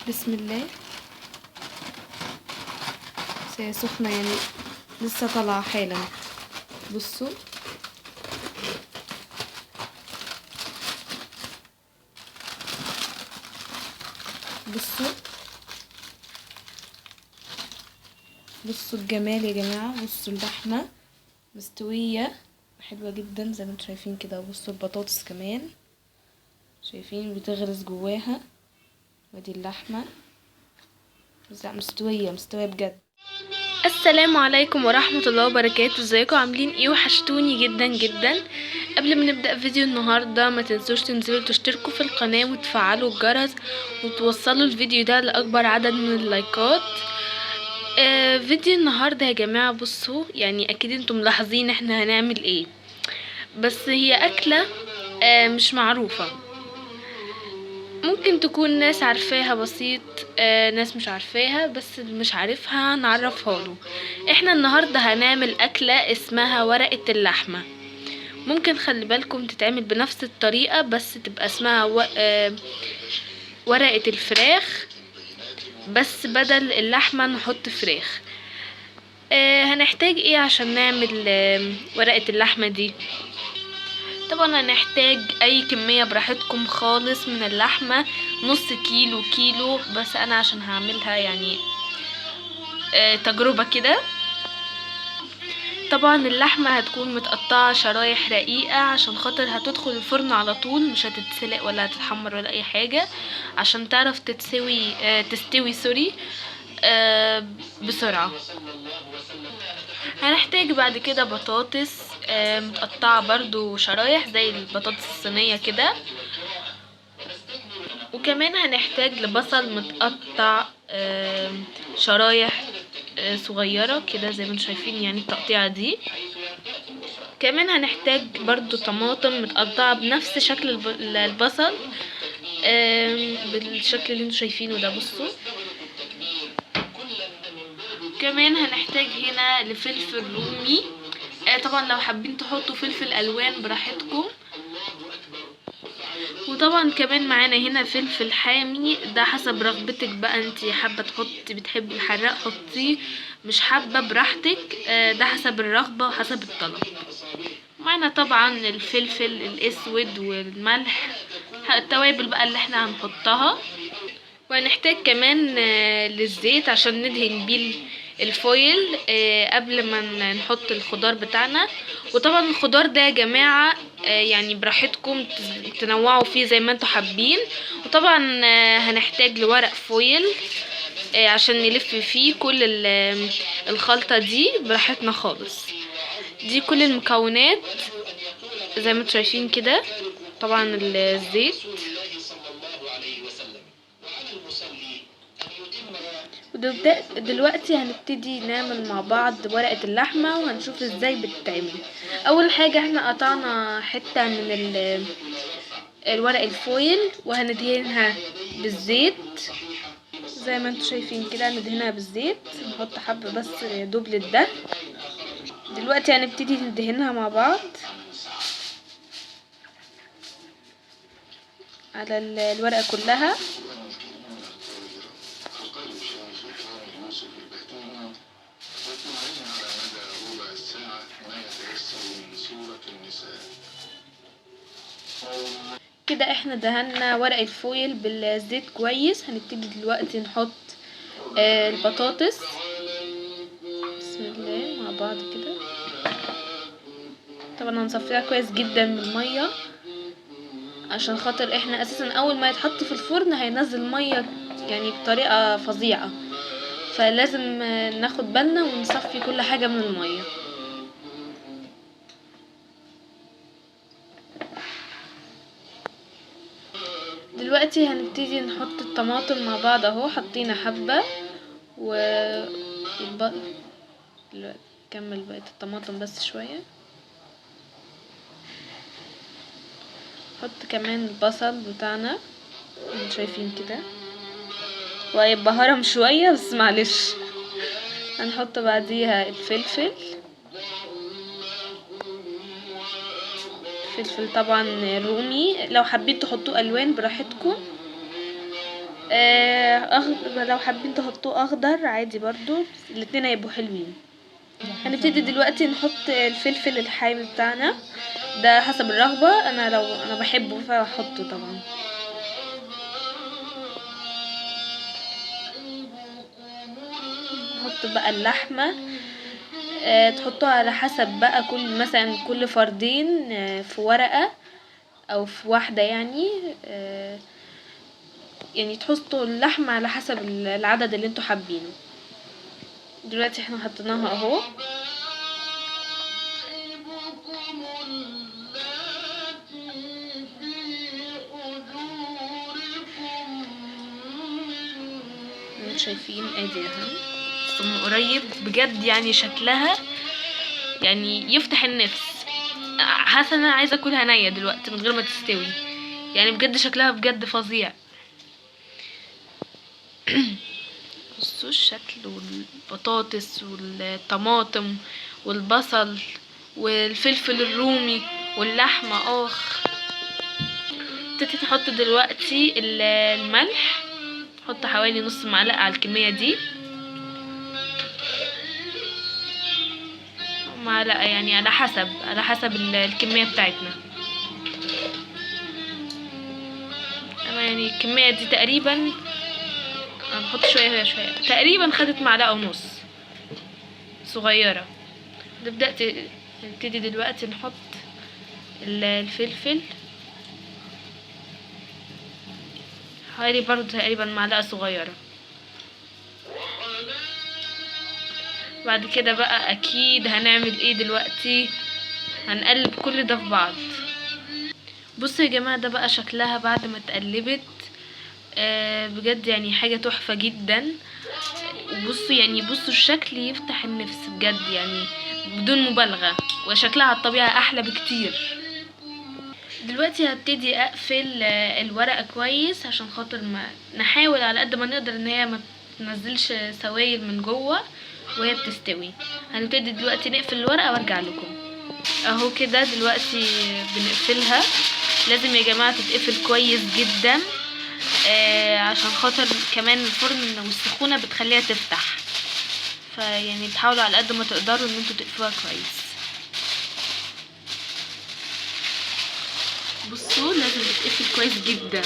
بسم الله. بس هي سخنة يعني لسه طالعة حالا. بصوا بصوا بصوا الجمال يا جماعة. بصوا اللحمة مستوية حلوة جدا زي ما انتم شايفين كده. بصوا البطاطس كمان شايفين بتغرز جواها، وادي اللحمة بس لا مستوية مستوية بجد. السلام عليكم ورحمة الله وبركاته. ازيكم عاملين ايه؟ وحشتوني جدا جدا. قبل ما نبدأ فيديو النهاردة ما تنسوش تنزلوا تشتركوا في القناة وتفعلوا الجرس وتوصلوا الفيديو ده لأكبر عدد من اللايكات. فيديو النهاردة يا جماعة بصوا يعني اكيد انتم ملاحظين احنا هنعمل ايه، بس هي اكلة مش معروفة، ممكن تكون ناس عارفاها بسيط، ناس مش عارفاها، بس اللي مش عارفها نعرفها له. احنا النهاردة هنعمل اكلة اسمها ورقة اللحمة. ممكن خلي بالكم تتعمل بنفس الطريقة بس تبقى اسمها ورقة الفراخ، بس بدل اللحمة نحط فراخ. هنحتاج ايه عشان نعمل ورقة اللحمة دي؟ طبعا هنحتاج اي كمية براحتكم خالص من اللحمة، نص كيلو كيلو، بس انا عشان هعملها يعني تجربة كده. طبعا اللحمة هتكون متقطعة شرايح رقيقة عشان خاطر هتدخل الفرن على طول، مش هتتسلق ولا هتتحمر ولا اي حاجة، عشان تعرف تستوي سوري، بسرعة. هنحتاج بعد كده بطاطس متقطعة برضو شرايح زي البطاطس الصينية كده، وكمان هنحتاج لبصل متقطع شرايح صغيرة كده زي ما انتم شايفين يعني التقطيعة دي. كمان هنحتاج برضو طماطم متقطعة بنفس شكل البصل، بالشكل اللي انتم شايفينه ده. بصوا كمان هنحتاج هنا لفلفل رومي، طبعا لو حابين تحطوا فلفل الوان براحتكم. وطبعا كمان معانا هنا فلفل حامي، ده حسب رغبتك بقى، انتي حابه تحطي، بتحبي الحراق حطيه، مش حابه براحتك، ده حسب الرغبه وحسب الطلب. معانا طبعا الفلفل الاسود والملح، التوابل بقى اللي احنا هنحطها. وهنحتاج كمان للزيت عشان ندهن بيه الفويل قبل ما نحط الخضار بتاعنا. وطبعا الخضار ده يا جماعة، يعني براحتكم تنوعوا فيه زي ما انتوا حابين. وطبعا هنحتاج لورق فويل، عشان نلف فيه كل الخلطة دي براحتنا خالص. دي كل المكونات زي ما انتوا شايفين كده. طبعا الزيت، دلوقتي هنبتدي نعمل مع بعض ورقة اللحمة وهنشوف ازاي بتتعمل. اول حاجة احنا قطعنا حتة من الورق الفويل وهندهنها بالزيت زي ما انتوا شايفين كده، هندهنها بالزيت، نحط حبة بس يا دوب للدهن. دلوقتي هنبتدي ندهنها مع بعض على الورقة كلها. كده احنا دهنا ورق الفويل بالزيت كويس. هنبتدي دلوقتي نحط البطاطس، بسم الله، مع بعض كده. طبعا هنصفيها كويس جدا من المية عشان خاطر احنا اساسا اول ما يتحط في الفرن هينزل مية يعني بطريقة فظيعة، فلازم ناخد بالنا ونصفي كل حاجة من المية. دلوقتي هنبتدي نحط الطماطم مع بعض اهو، حطينا حبة و دلوقتي نكمل بقية الطماطم بس شوية. نحط كمان البصل بتاعنا انتوا شايفين كده، وهيبقى هرم شوية بس معلش. هنحط بعديها الفلفل، فلفل طبعا رومي، لو حابين تحطوه الوان براحتكم. لو حابين تحطوه اخضر عادي برضو، الاتنين هيبقوا حلوين. هنبتدي دلوقتي نحط الفلفل الحامي بتاعنا، ده حسب الرغبة، انا لو انا بحبه فهحطه طبعا. نحط بقى اللحمة، تحطوها على حسب بقى مثلا كل فردين، في ورقة او في واحدة يعني، يعني تحطوا اللحمة على حسب العدد اللي انتوا حابينه. دلوقتي احنا حطيناها اهو. انتوا شايفين ادي اهي، بس من قريب بجد شكلها يفتح النفس. حاسه ان انا عايزه اكلها نيه دلوقتي من غير ما تستوي، بجد شكلها بجد فظيع. بصوا الشكل، والبطاطس والطماطم والبصل والفلفل الرومي واللحمه. اخ، ابتديت احط دلوقتي الملح، احط حوالي نص معلقه على الكميه دي، معلقه على حسب الكميه بتاعتنا. انا الكميه دي تقريبا انا بحط شويه شويه، تقريبا خدت معلقه ونص صغيره. نبتدي دلوقتي نحط الفلفل، حوالي برضو تقريبا معلقه صغيره. بعد كده بقى اكيد هنعمل ايه دلوقتي؟ هنقلب كل ده في بعض. بصوا يا جماعه، ده بقى شكلها بعد ما اتقلبت، بجد حاجه تحفه جدا. وبصوا بصوا الشكل يفتح النفس بجد، بدون مبالغه، وشكلها على الطبيعه احلى بكتير. دلوقتي هبتدي اقفل الورقه كويس عشان خاطر ما نحاول على قد ما نقدر ان هي ما تنزلش سوائل من جوه وهي بتستوي. هنبتدي دلوقتي نقفل الورقه وارجع لكم. اهو كده دلوقتي بنقفلها. لازم يا جماعه تتقفل كويس جدا، عشان خاطر كمان الفرن والسخونه بتخليها تفتح، فيعني تحاولوا على قد ما تقدروا ان انتوا تقفلوها كويس. بصوا لازم تتقفل كويس جدا.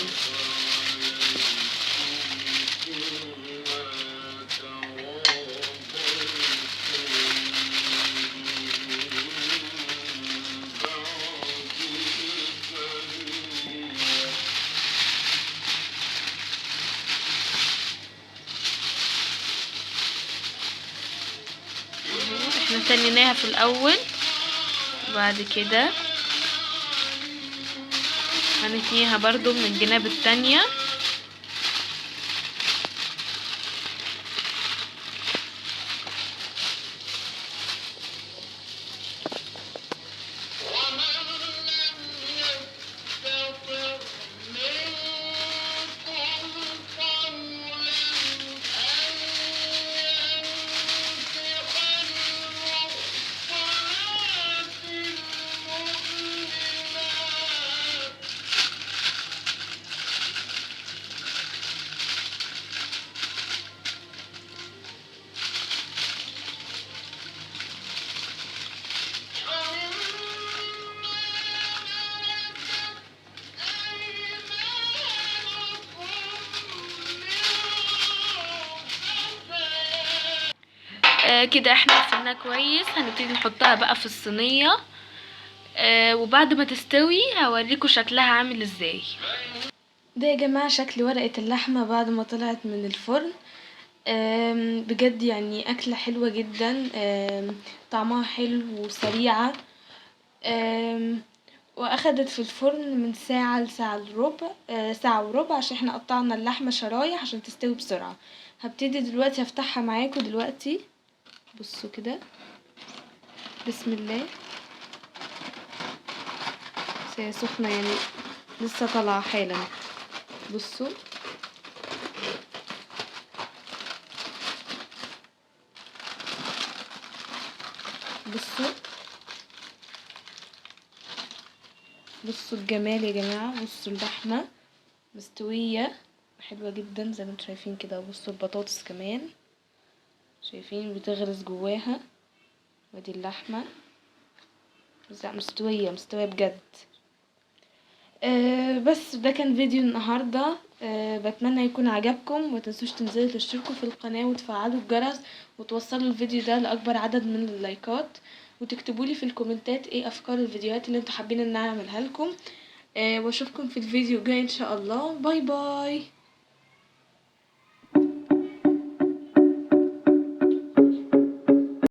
احنا تنيناها في الاول، وبعد كده هنتنيها برضو من الجناب التانية. كده احنا قفلناها كويس. هنبتدي نحطها بقى في الصينية، وبعد ما تستوي هوريكم شكلها عامل ازاي. ده يا جماعة شكل ورقة اللحمة بعد ما طلعت من الفرن. بجد أكلة حلوة جدا، طعمها حلو وسريعة، واخدت في الفرن من ساعة لساعة وربع، ساعة وربع، عشان احنا قطعنا اللحمة شرايح عشان تستوي بسرعة. هبتدي دلوقتي افتحها معاكم دلوقتي. بصوا كده، بسم الله، بس هي سخنة لسه طالعة حالا. بصوا بصوا بصوا الجمال يا جماعة، بصوا اللحمة مستوية حلوة جدا زي ما انتم شايفين كده. بصوا البطاطس كمان شايفين بتغرز جواها، وادي اللحمة بس لا مستوية مستوية بجد. بس ده كان فيديو النهاردة. بتمنى يكون عجبكم، وما تنسوش تنزلوا تشتركوا في القناة وتفعلوا الجرس وتوصلوا الفيديو ده لأكبر عدد من اللايكات، وتكتبوا لي في الكومنتات ايه افكار الفيديوهات اللي انتوا حابين ان انا اعملها لكم. واشوفكم في الفيديو الجاي ان شاء الله. bye bye.